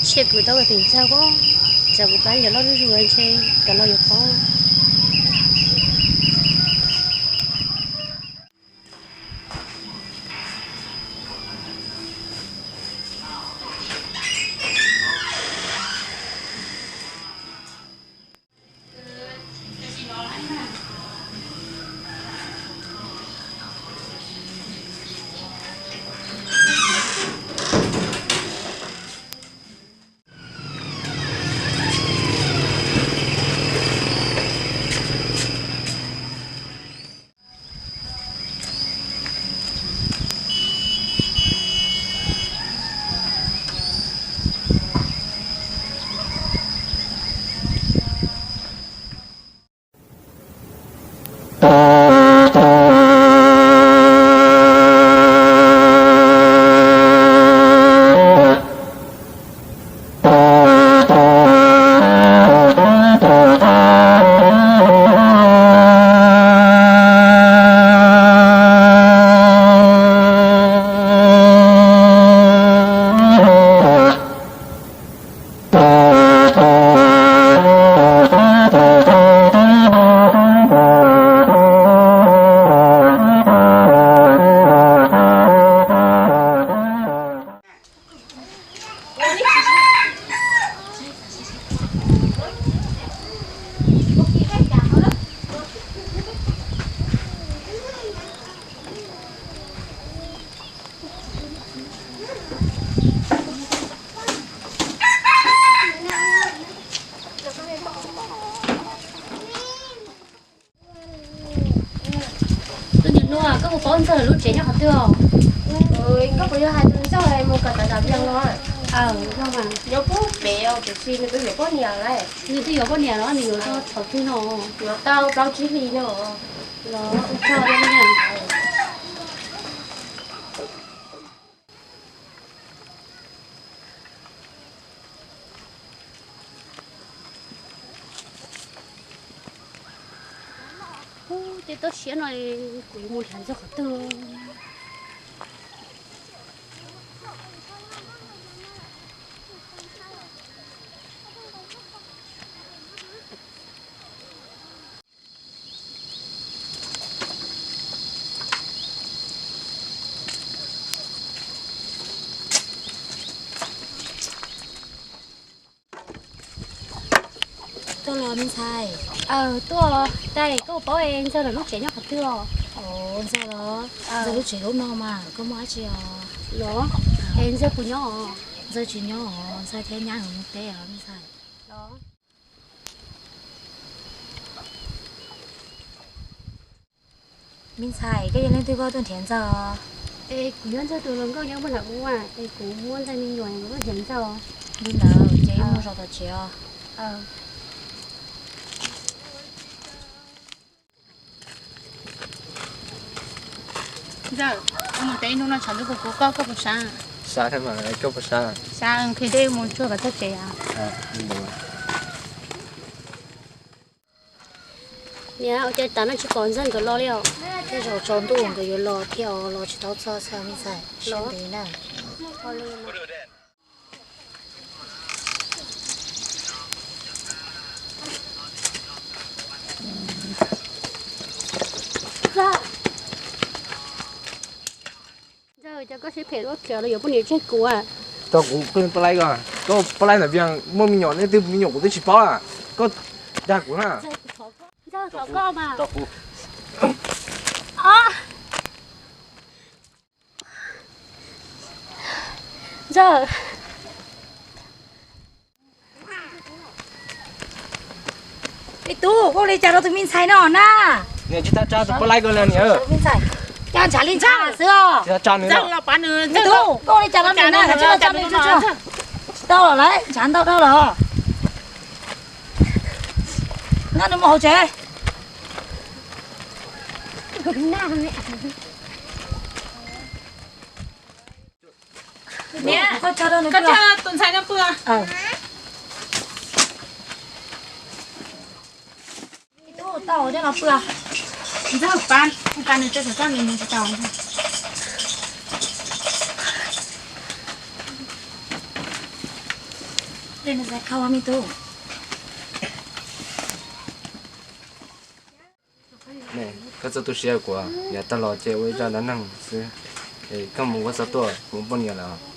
Tsiaj kwv tau tim ntxawg pob, tsam kuv pab ncaws loj zuj zus ntshe kam los yuav qhov. Tus niam hluas, koj puas paub Ntxawg lub tsev nyob qhov twg os? Koj puas yog hais tus Ntxawg mus kawm tav dam vias los? Nyob puag pem os, tiam sis nws twb yuav poj niam lawm. Nws twb yuav poj niam los nws yuav tau thaum twg no? Yuav tau plaub tsib hlis no. Los ua tsaug. Ub, tej toj siab no kuv yuav mus nrhiav Ntxawg qhov twg? Tuaj los me ntxhais? Tuaj, tais koj paub es Ntxawg lawv lub tsev nyob qhov twg os? Ntxawg los? Ntxawg lub tsev lub no mas koj muaj dab tsi os? Los, es Ntxawg puas nyob os? Ntxawg tsis nyob os, Ntxawg thiab nyab nkawd mus teb os me ntxhais. Me ntxhais, koj yog leej twg koj tuaj nrhiav Ntxawg? Es kuv yog Ntxawg tus hluas nkauj nyob puag nram ub, es kuv muaj Ntxawg me nyuam, kuv tuaj nrhiav Ntxawg. Li ntawd ces mus zaum tom tsev os. Ntxawg, mus teb ib hnub no tshav ntuj kuv kuv koj, koj puas sab? Sab thiab mas, koj puas sab? Sab, nqhis dej mus tsuag kom txog tsev os. Niam, ua cas tas no tsis pom Ntxawg nkawd los li os? Tej zaum tsaus ntuj nkawd yuav los thiab os, los tsis tau txog xwb me ntxhais, sab ntev na. Ntxawg, cas koj siab phem luaj khiav los yuav poj niam tseg kuv? Tau kuv poj laib ko, koj poj laib ntawm Vias muaj me nyuam, nej twb me nyuam kuv twb tsis paub, koj dag kuv na. Ntxawg, thov koj mas. Ntxawg. Me tub, koj ua li cas rau tus me ntxhais no na? Niam, tsis tau tsa tus poj laib ko na niam. Cas ntshav li ntshav xwb os. Tsis tau tsa nws. Me tub, koj ua li cas rau nws na, tsis tau tsa nws tsuag tsuag. Tsis tau lawm lauj, ntshav ntau dhau lawm. Nqa nws mus hauv tsev. Niam, koj tsa tus ntxhais no pw. Tub, tau coj no pw. Ntxawg, pab nqa nws tso saum txaj, nws mus tsis tau. Koj txhob tu siab, kuv yog tag los ces ua ib zaj dab neeg xwb. Koj mus koj txhob tuaj, kuv muaj poj niam lawm.